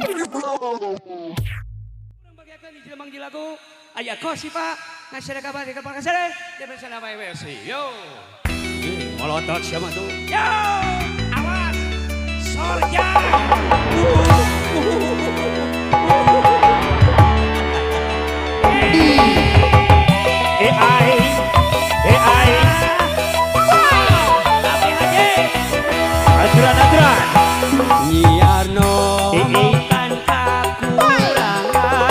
Bagiakeun di Jelembang Jilagu aya Kosipa ngasere kabar di kabar ngasere di bersama WC. Yo. Molotot siapa tuh? Yo, awas. Sorja. AI AI aturan aturan Nyiarno kan kakurangan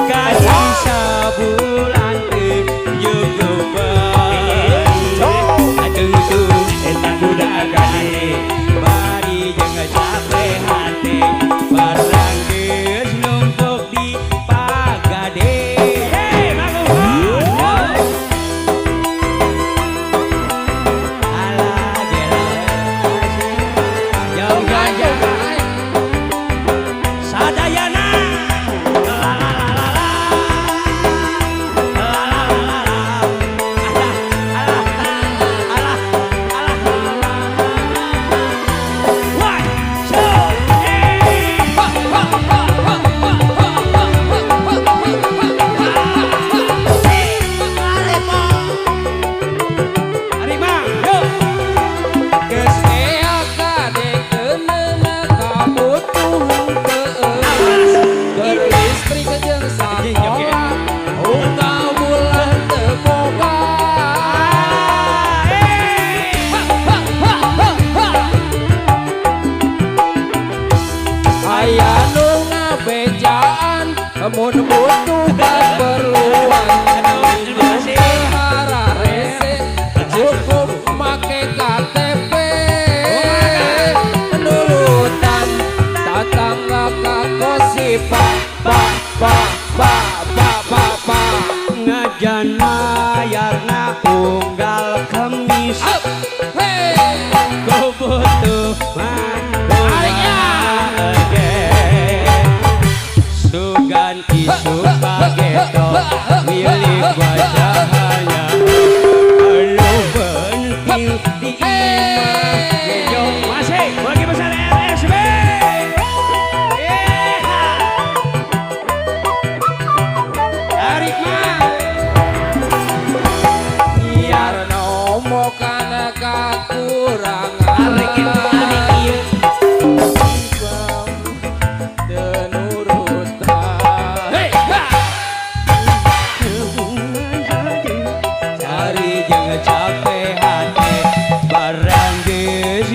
kasih sabulan teu nyukupan tentu eta budak gade bari jeung capek hate barang geus numpuk di pagade. Hey, bangun. Alah gela jauh gajah sadayana la la la la la la la la la alah alah alah alah. One, two, three. Ha, ha, ha, ha, ha, ha, ha, ha, ha. Ari Mang, yo. Geus ea kade keuneuna kabutuhan teu. Keur listrik jeung sakola unggal bulan teu boga. Ha, ha, ha, ha, ha. Aya nu ngabejaan mun butuh kaperluan. Terima kasih. Hararese cukup make KTP nurutan tatangga ka Kosipa pa pa pa pa pa pa. Ngajan mayarna unggal Kemis. Up, hey. Ku butuh mah Tarik ya. Ge. Sugan isuk pageto milik wajahnya anu penting di imah gejo masih lagi besar LSB. Yeha. Tarik mah. Biar nomo kana kakurangan. Tarik itu, tarik ieu. Teu nurutan. Hey, ha. Cari jangan capek hati barang geus.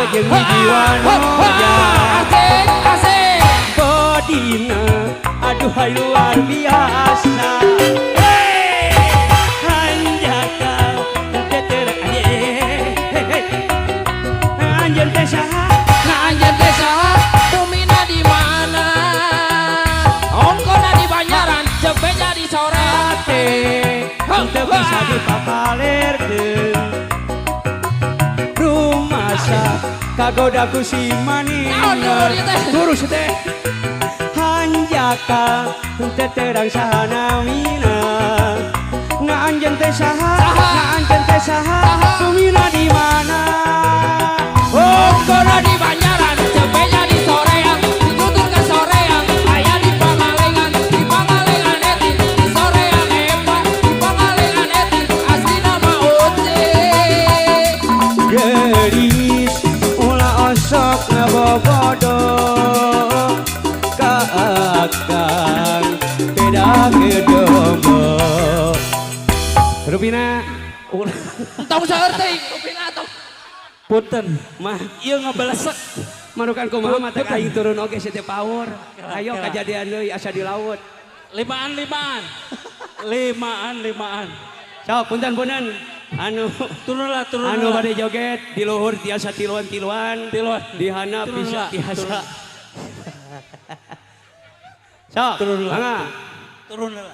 Jeung hiji wanoja. Asik, asik. Bodina aduhai luar biasa. Hey, hanjakal teu anjeun teh saha? Nah anjeun teh saha? Bumina di mana? Ongkona di Banjaran, cebeja di Soreang. Hate teu bisa dipapalerkeun. Rumasa kagoda ku si Naon dulur ieu teh? Terus teh hanjakal teu terang saha namina. Na anjeun teh saha? Saha? Na anjeun teh saha? Saha? Bumina di mana? Ongkona di Banjaran, cebeja di Soreang, ditutur ke Soreang, aya di Pangalengan, di Pangalengan eti, di Soreang epa, di Pangalengan eti, aslina mah ucik. Gelis ulah osok ngabobodo ka akang beda kedombo. Rupina urang Entong seueur teuing, rupina tong. Punten. Mah Ieu ngabalesek. Marukan kumaha mah teh aing turun oge teh power. Ayo kajadian deui asa di laut. Limaan limaan. Limaan limaan. Sok punten punten. Anu Turunlah turun. Anu bade joget di luhur tiasa tiluan-tiluan. Tiluan. Di handap Turun bisa lah, tiasa. turun. Sok, Turun lah. mangga. Turun lah.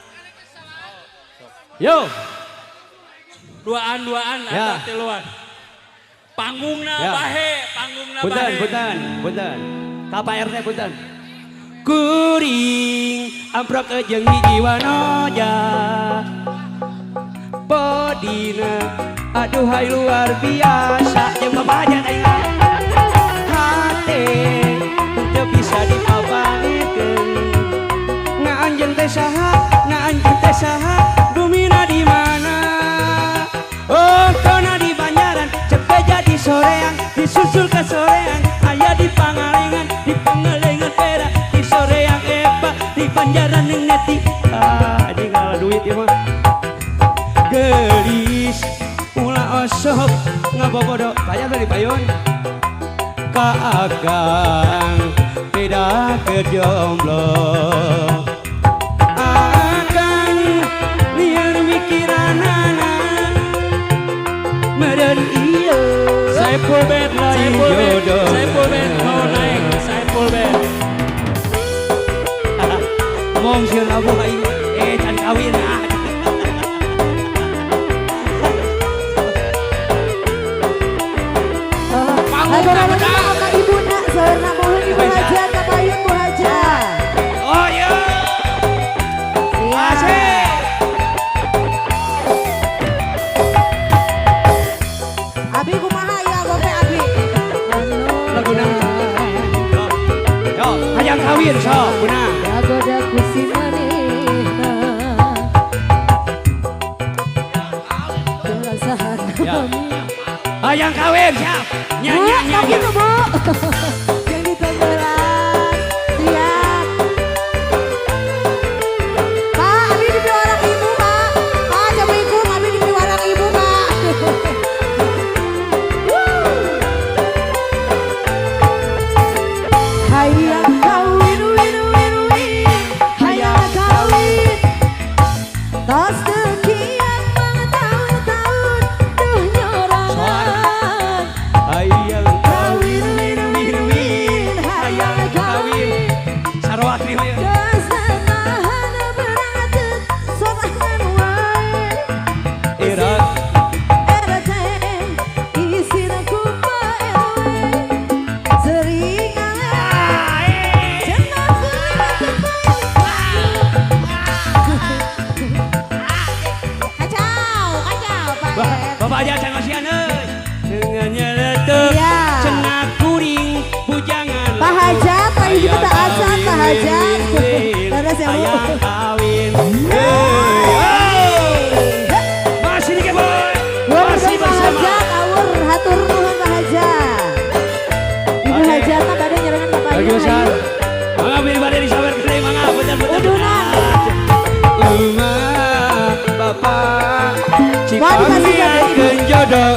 Yo. Duaan duaan Ya. atau tiluan. Panggungna Ya. bahe, panggungna Punten, bahe. punten, punten. Ka Pak RT punten. Kuring amprok jeung hiji wanoja. Bodina aduhai luar biasa jeung bapak aja aing. Hate teu bisa dipabalikeun. Na anjeun teh saha? Na anjeun teh saha? Bumina di mana? Oh, kona di Banjaran, cepeja di Soreang, disusul ke Soreang, aya di Pangalengan Perak, di Soreang Epa, di Banjaran ning neti. Ah, anjing ngalah duit ieu mah. Gelis ulah osok ngabobodo, bayar dari payun. Ka akang beda ke jomblo. Akang liar mikiranana meren ieu. Saipul bed, Saipul bed, Saipul bed mau naik, Saipul bed. Mong sieun labuh aing can kawin ah. Panggungna Hatur bedang. ka ibu nak saurna mohon Ibu Hajar ka payun Bu Hajar. Oh iya. Siap. Asik. Abi kumaha ya gope abi. Laguna. Yo, hayang kawin sok guna. Kagoda ku si manehna. Perasaan Ya. Hayang kawin siap. Nya Bu, nya nya. tong nya. gitu Bu. Yang ditombolan. Siap. Pak, abi di piwarang ibu, Pak. Pak, assalamualaikum, abi di piwarang ibu, Pak. Hayang kawin, win, win, win. Hayang kawin. Tos sekian tahun-tahun duh nyorangan. Hayang Kawin, win, win, win. Hayang kawin. Sarua trio ya. Geus nahan berat sorangan wae. Ira RT isin ku Pak RW. Sering ngalah cenah Kacau, kacau Pak RT. Bapak aja can masihan euy. Dengan nyeletuk Iya. cenah kuring bujangan. Pak Hajat, Pak Ibu tak acan Pak Hajat. Terus ya Bu. Hayang kawin. Hey, oh. Masih nih boy. Masih Masih Pak bersama. Hajat, awur hatur nuhun Pak Hajat. Ibu Oke. Hajat mah bade nyerengan Bapak Lagi Ibu. besar. Mangga pilih bade disawer gede mangga punten punten. Udunan. Uma bapak Wah, dikasih kado, Ibu. cipamiakeun jodoh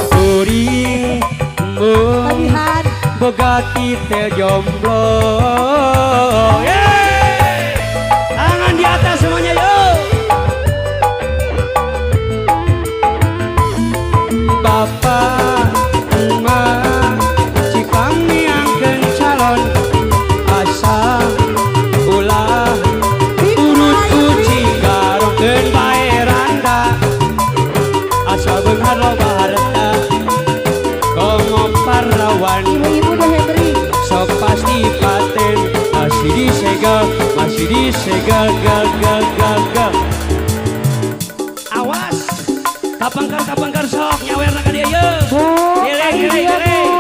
kuring. Boga titel jomblo. Yeay! Tangan di atas semuanya yo. Bapak emak cipang miangkeun calon asa ulah urut kucing garongkeun bae randa asa beunghar loba harta komo parawan Ibu-ibu udah Henry. Sok pasti paten masih disegel gel gel gel gel. Awas kapangkar sok nyawerna ka dieu ye. Bu, Geleng, bayi geleng, dia, geleng. Bu.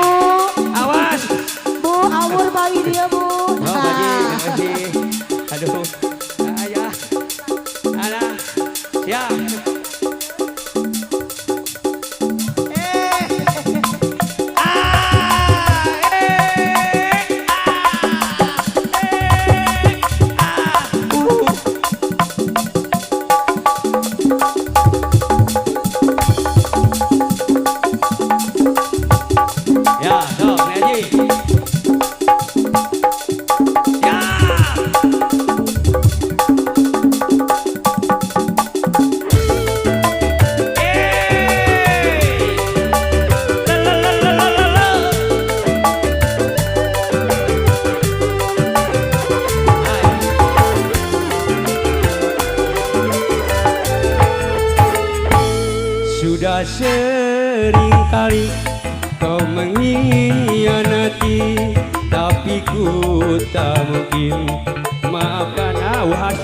Awas. Bu, awur bayi dia, Bu. Oh, Haji, Haji. Aduh. Ayah. Alah. Ya. Ya, sok, Haji. Ya. La la la la la la la. Sudah sering kali kau mengkhianati, tapi ku tak mungkin maafkan awak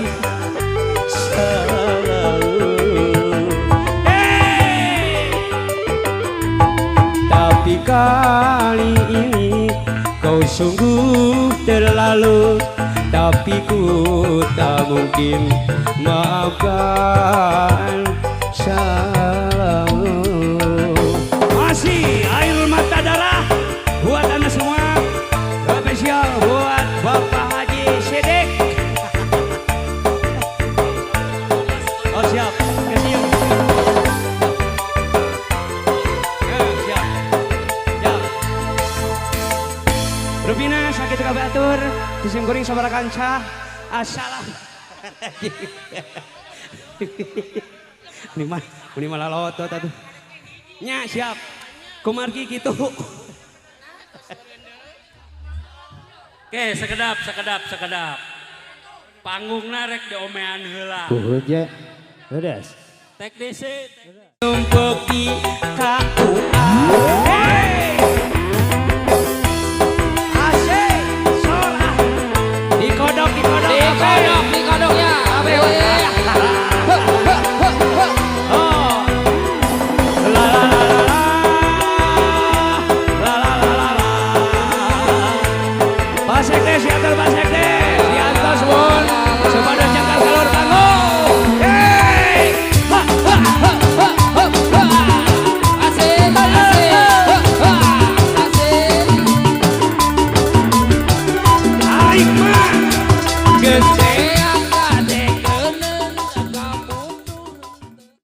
selalu. Hey! Tapi kali ini kau sungguh terlalu, tapi ku tak mungkin maafkan salahmu. Masih air mata darah buat anda semua, spesial buat Bapak Haji Sidik. Oh siap, kesium. Siap, siap. Rupina sakit kabeh atur, disim kuring sabaraha kanca. Assalam. Ini malah lotot atuh. Nya siap. Kumargi kitu. Oke, sekedap. Panggungna rek diomean heula. Puhut ya. Beres. Teknisi. Numpuk di KUA.